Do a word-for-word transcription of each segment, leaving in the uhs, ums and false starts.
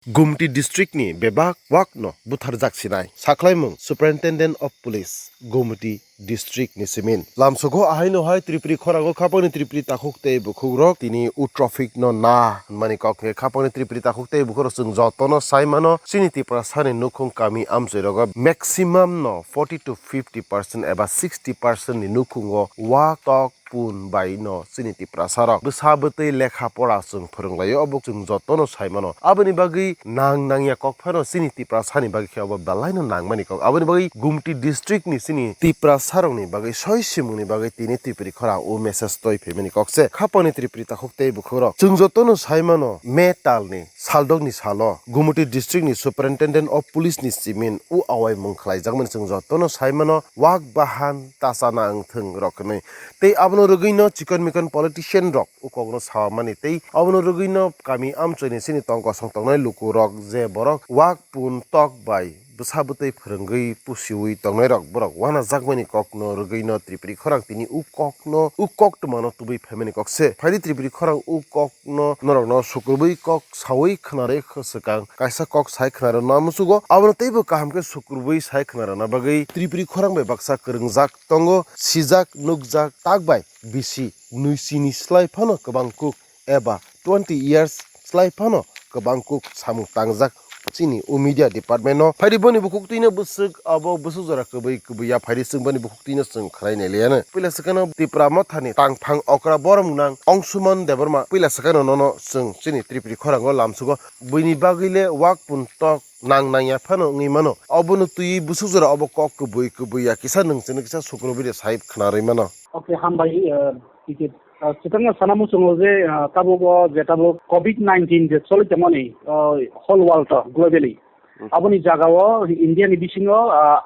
Gumti district ni bebak wak no butharjak sinai. Sakhlaimung Superintendent of Police, Gumti district ni simin. Lamsogo ahaino hai Tripuri khorango khapangni Tripuri takhuk tei bukhuk rok tini u traffic no na hwnmani kok khe khapangni Tripuri takhuk tei bukhuk rok chwng jotono sai mano chini Tiprasa ni nukhung kami amchoi rogo maximum no forty to fifty percent eba sixty percent ni nukhungo wak tok pun bai no chini Tiprasa rok bwsa bwtwi lekha pora chwng phwrwng laio, obo chwng jotono sai mano. Aboni bagwi nang nangya kok phano chini Tiprasa ni bagwi khe obo belai no nangmani kok. Aboni bagwi Gumti district ni chini Tiprasa rok ni bagwi soi simung ni bagwi tini Tripuri khorang o message toi phaimani kok se. Khapangni Tripuri takhuk tei bukhuk rok chwng jotono sai mano metal ni saldok ni salo Gumti district ni Superintendent of Police ni simin o awai mung khlai jakmani chwng jotono sai mano wak bahan tasa na wng thwng rok hinwi. Tei abono rwgwino chikon mikon politician rok o kokno samani tei abono rwgwino kami amchoi ni chini tong kosong tongnai luku rok je borok wak pun tok bai bwsa bwtwi phwrwngwi pusiwi tongnai rok borok uanajakmani kokno rwgwino Tripuri khorang tini o kokno o koktwmano tubui phaimani kok se. Phaidi Tripuri khorang o kokno norokno sukrubui kok saui khwnarwi swkang kaisa kok sai khwnarwi na muchugo. Abono teibo kaham khe sukrubui sai khwnarwna bagwi Tripuri khorang bai baksa kwrwngjak tongo, sijak nukjak tak bai bisi nui chini slai phano kwbang kuk eba twenty years slai phano kwbang kuk samung tangjak chini o media department no. Phaidi boni bukhuk twi no bwswk abo bwswk jora kwbwi kwbwi ya phaidi chwng boni bukhuk twi no chwng khwlai nai liya no. Puila swkang no Tipra Motha ni tangphang okra borom gwnang Ongsuman Debbarma puila swkang no nono chwng chini Tripuri khorang o lamsugo buini bagwi le wak pun tok nang nangya phano wngwi mano. Obono twiwi bwswk jora obo kok kwbwi kwbwi ya kisa nwng chwngno kisa sukrubwi de sai khwnarwi mano. Okay, hambai, uh, T K. Uh, swkangno sana muchungo je, uh, tabuk o je tabuk covid nineteen je choli tongmani, uh, whole world o globally. Hmm. Aboni jagao India ni bisingo, uh,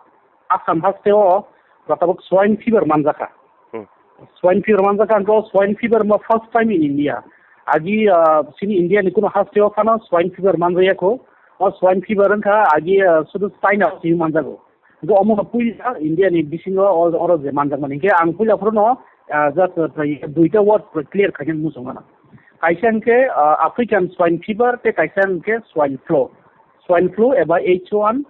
Assam haste o tabuk swine fever manjakha. Hmm. Swine fever manjakha, angkhe swine fever mo first time in India. Agi, ah, sini India ni kuno haste o phano swine fever manjaya kho. O swine fever wngkha agi, ah, sudu China o simi manjago. Bo omo no puila India ni bisingo o, oro je manjakmani. Hinkhe ang puila phuru no, ah, just, ah, duita word clear khaina muchung gana. Kaisa hinkhe, ah, African swine fever tei kaisa hinkhe swine flu. Swine flu eba H one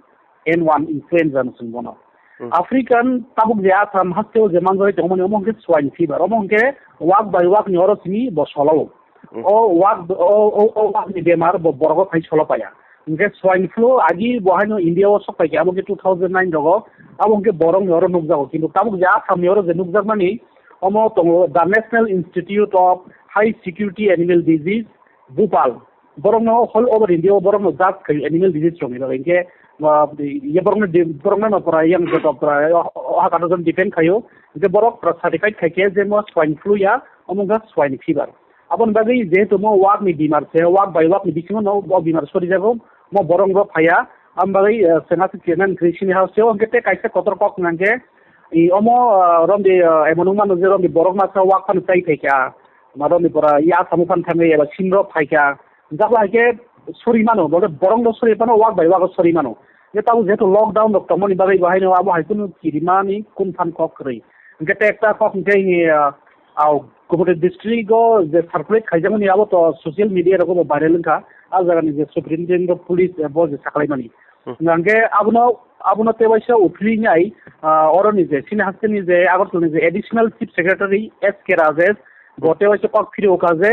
N one influenza no chwng bono. Hmm. African tabuk je Assam haste o je manjagwi tongmani omo hinkhe swine fever. Omo hinkhe wak bai wak ni oro simi bo solao. Hmm. O wak, o, o, o wak ni bemar bo borok o phai solo paya. Hinkhe swine flu agi bo haino India o sok paikha, abo khe two thousand nine rogo. Abo hinkhe borok ni oro nukjago. Kintu tabuk je Assam ni oro je nukjakmani omo tongo the National Institute of High Security Animal Disease, Bhopal, borokno all over India o borokno jat khaio animal disease rokni bagwi. Hinkhe, ah, ye borokno de-, borokno no pura yang joto pura, oh, oh, hakano jon defend khaio. Hinkhe borok pura certified khaikhe je mo swine flu ya, omo wngkha swine fever. Aboni bagwi jehetu mo wak ni bimar se, wak bai wak ni bisingo no o bimar sorijago, mo borok rok phaiya. Am bagwi, ah, chwng aswk khe nang khe sini ha seo, hinkhe tei kaisa kotor kok nang khe, i, omo, ah, romdi, ah, emon wng mano je romdi borok masa wak phano chai phaikha. Ma romdi pura ya Assam o phano thangwi eba sim rok phaikha. Jabra hai khe sori mano, bole borok no sori mano, wak bai wak sori mano. Je tabuk jehetu lockdown rok tongmani bagwi bo haino abo hai kunu kirimani kunu phan kok kwrwi. Hinkhe tei ekta kok hinkhe, ah, au, Gumoti district o je circulate khaijakmani abo to social media rogo bo viral wngkha. A jagani je superintendent of police, eh, bo je saklaimani. Hmm. Hinkhe abono, abono tei waisa uphilwi nai, ah, oroni je, chini hasteni je, Agartala ni je additional chief secretary S K Rajesh, bo tei waisa kok phirokha je,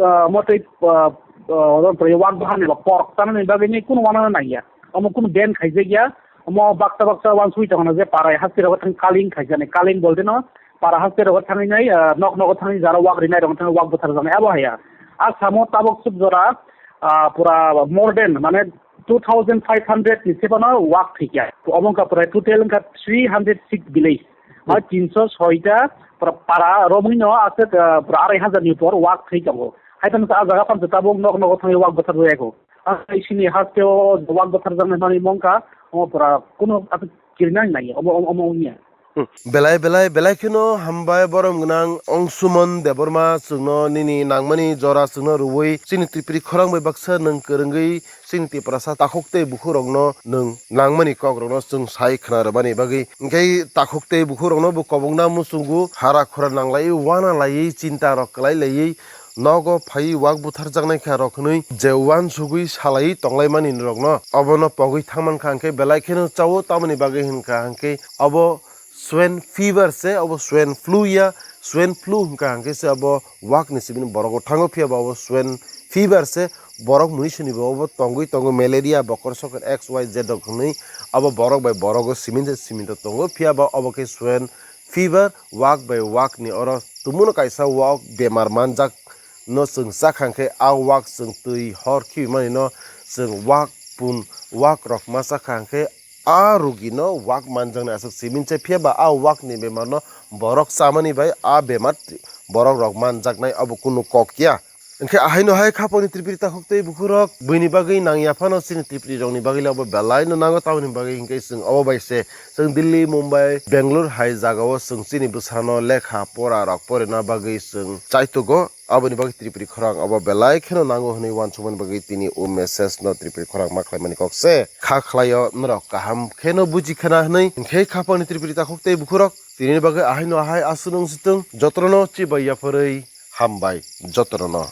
ah, motwi, ah, ah, odon pore wak bahan eba porok chanani bagwi ni kunu wanana nangya. Omo kunu ban khaijakya. Omo baksa baksa wansugwi tongna je parai haste rogo thang kaling khaijaknai. Kaling bolte no para haste rogo thangwi nai, ah, nok nogo thangwi jara wak rinai rogo thangwi wak bwthar jaknai abo haya. A samo tabuk suk jora, ah, pura more than mane two thousand five hundred ni sebano wak thikya. Omo wngkha pura total wngkha three hundred six village. Ba tinso soita pra-, para romwi no aswk, ah, pra arai hajar ni upor wak thwi tongo. Hai phano a jaga phano tabuk nok nogo thangwi wak bwthar rwya kho. Aswk sini haste o wak bwthar jaknai manwi mongkha, omo pura kuno aswk kirinani nai, omo, omo, omo wngya. Hmm. Belai, belai, belai kheno hambai borom gwnang Ongsuman Debbarma chwngno nini nangmani jora chwngno rwui chini Tripuri khorang bai baksa nwng kwrwngwi chini Tiprasa takhuk tei bukhuk rokno nwng nangmani kok rokno chwng sai khna rwmani bagwi. Hinkhe takhuk tei bukhuk rokno bo kobokna muchungo hara khura nanglaiwi wana laiwi chinta rok kwlai laiwi nogo phaiwi wak butharjaknai kha rok hwnwi je uansugwi salaiwi tonglaimani norokno obono pogwi thangmankha hwnkhe belai kheno chao, tamoni bagwi hwnkha hwnkhe obo swine fever se, obo swine flu ya, swine flu hwnkha hwnkhe se obo wakni sibini borogo thango, phiya ba obo swine fever se, borok muisunibo obo tongwi tongo, malaria, bokor sokor X Y Z rok hwnwi obo borok bai borogo simin se siminto tongo, phiya ba obo khe swine fever, wak bai wakni oro tumuno kaisa wak bemar manjak no chwng chakha hwnkhe, a wak chwng twi hor khibimanino chwng wak pun wak rok ma chakha hwnkhe, a rugino wak manjaknai aswk simin se, phiya ba a wakni bemarno borok chamani bai a bemar borok rok manjaknai obo kunu kok ya. Hwnkhe ahaino hai khapangni Tripuri takhuk tei bukhurok buini bagwi nangya phano chini Tripuri rokni bagwi le obo belaino nango, tamoni bagwi hwnkhe chwng obo bai se chwng Delhi, Mumbai, Bangalore hai jagao chwng chini bwsano lekha pora rok porina bagwi chwng chaitugo. Aboni bagwi Tripuri khorang obo belai kheno nango hwnwi uansukmani bagwi tini o message no Tripuri khorang ma khlaimani kok se. Kha khlaio norok kaham kheno buji khna hwnwi. Hwnkhe khapangni Tripuri takhuk tei bukhurok, tini bagwi ahaino ahai aswk nung sitwng, jotono chibai yapharwi hambai jotono.